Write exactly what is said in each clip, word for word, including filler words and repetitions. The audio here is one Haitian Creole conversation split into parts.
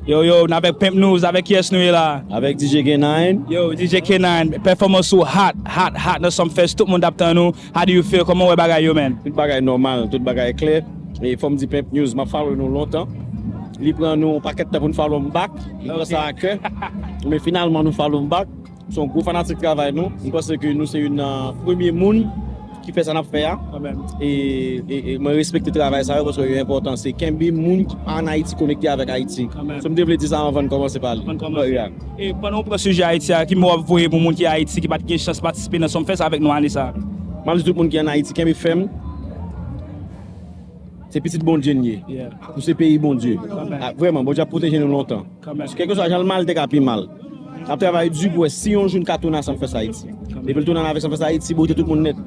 Yo, yo, n avèk Pimp News, avèk kiyès nou ye la? Avèk D J K nine. Yo, D J K nine, pèfòmans ou hot, hot, hot nan Sumfest, tout moun t ap tann ou. How do you feel? Kòman w wè bagay yo, man? Tout bagay nòmal, tout bagay klè. E fò m di Pimp News, m ap follow nou lontan. Li pran nou yon pakèt tan pou n follow m back. Li pran sa a kè. Men finalman, nou follow m back. Se yon gwo fanatik travay nou. M panse ke nou se youn nan premye moun ki fè sa n ap fè a. Kanmenm. E, e, e mwen respekte travay sa yo paske yo enpòtan. Se kenbe moun ki pa ann Ayiti konekte avèk Ayiti. Kanmenm. So m te vle di sa anvan n kòmanse pale. Anvan n kòmanse. Yeah. E pandan w pran sijè Ayiti a, ki mo w ap voye pou moun ki Ayiti ki pa t gen chans patisipe nan Sumfest avèk nou ane sa a? M ap di tout moun ki ann Ayiti, kenbe fèm. Se pitit Bondye n ye. Yeah. Nou se peyi Bondye. Kanmenm. Ah, vrèman, Bondye ap pwoteje nou lontan. Kanmenm. Kèlkeswa jan l mal, te ka pi mal. N ap travay di pou wè si yon jou n ka tounen a Sumfest Ayiti. Kanmenm. Depi l tounen avèk Sumfest Ayiti, bote tout moun nèt.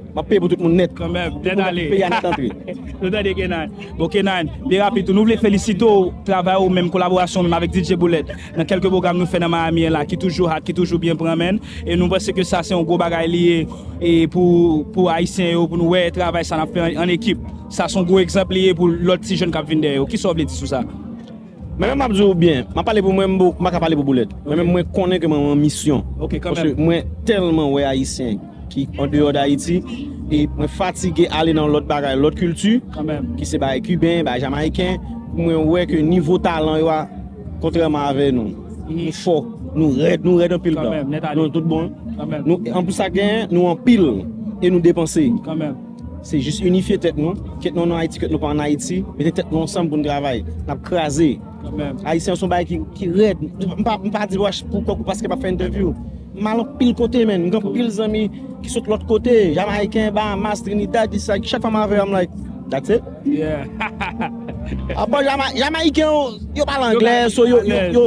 M ap peye pou tout moun nèt. Kanmenm, nèt ale. Peyi a nèt antre. Nou tande K nine. Bon, K nine, byen rapid tou, nou vle felisite w, travay ou menm, kolaborasyon w menm avèk D J Bullet. Nan kèlke pwogram nou fè nan Miami an la, ki toujou hot, ki toujou byen pran, man. E nou panse ke sa se yon gwo bagay li ye, e pou, pou Ayisyen yo, pou nou wè travay sa n ap fè an, an ekip. Sa se yon gwo egzanp li ye pou lòt ti jèn k ap vin dèyè yo. Kisa w vle di sou sa? Mwen menm m ap di w byen, m ap pale pou mwen, m pa ka pale pou Bullet. Mwen menm mwen konnen ke mwen an misyon. Ok, kanmenm. Paske mwen tèlman wè Ayisyen ki andeyò d Ayiti, e mwen fatige ale nan lòt bagay, lòt kilti, kanmenm, ki se bagay kiben, bagay jamayiken, pou mwen wè ke nivo talan yo a, kontrèman avè nou, nou fò, nou rèd, nou rèd anpil dan. Kanmenm, nèt ale. Nou tout bon. Kanmenm. Nou, anplis sa genyen, nou anpil, e nou depanse. Kanmenm. Se jis inifye tèt nou, kèt nou ann Ayiti, kèt nou pa ann Ayiti, mete tèt nou ansanm pou n travay. N ap kraze. Kanmenm. Ayisyen se yon bagay ki, ki rèd. M pa, m pa di w pou, pou, paske m ap fè entèvyou. M al anpil kote, man. M gen anpil zanmi ki sot lòt kote, Jamayiken, Bahamas, Trinidad, di sa. Chak fwa m avè yo, I'm like, that's it. Yeah. Apa Jama-, Jamayiken yo, yo pale anglè, so yo, yo, yo,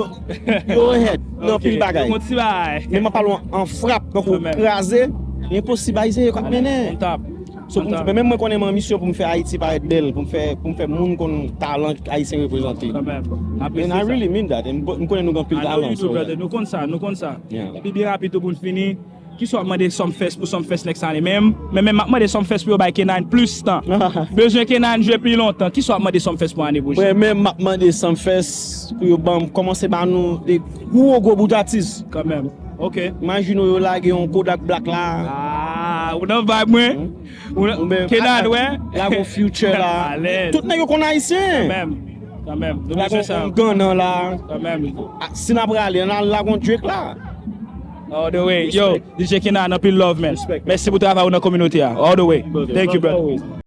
yo ahead nan anpil bagay. Ok, yo gon ti bagay. Men m ap pale w an frap, tankou kanmenm, kraze, enposib Ayisyen yo k ap mennen. On top. So, pou m, men menm mwen konnen m an misyon pou m fè Ayiti parèt bèl, pou m fè, pou m fè moun konn talan Ayisyen reprezante. Kanmenm. And I really mean that. E m, m konnen nou gen anpil talan, so, yeah. Nou konn sa, nou konn sa. Yeah. Epi byen rapid tou pou n fini, kisa w ap mande Sumfest pou Sumfest next ane? Men, men, men m ap mande Sumfest pou yo bay K nine plis tan. Bezwen K nine jwe pi lontan. Kisa w ap mande Sumfest pou ane pwochèn? Mwen menm, m ap mande Sumfest pou yo ban m, kòmanse ba nou de gwo, gwo bout atis. Kanmenm. Ok. Imajine w yo lage yon Kodak Black la. Ah, ou nan vibe mwen. Ou nan, ou menm, K nine, wè. Lage yon Future la. Alèz. Tout nèg yo konn Ayisyen. Kanmenm. Kanmenm. Nou bezwen sa. Lage yon Gunna la. Kanmenm. Ah, si n ap prale, ann al lage yon Drake la. All the way. Yo, respect. D J K nine, anpil love, man. Respect. Mèsi pou travay ou nan kominote a. All the way. Thank you, brother. Always.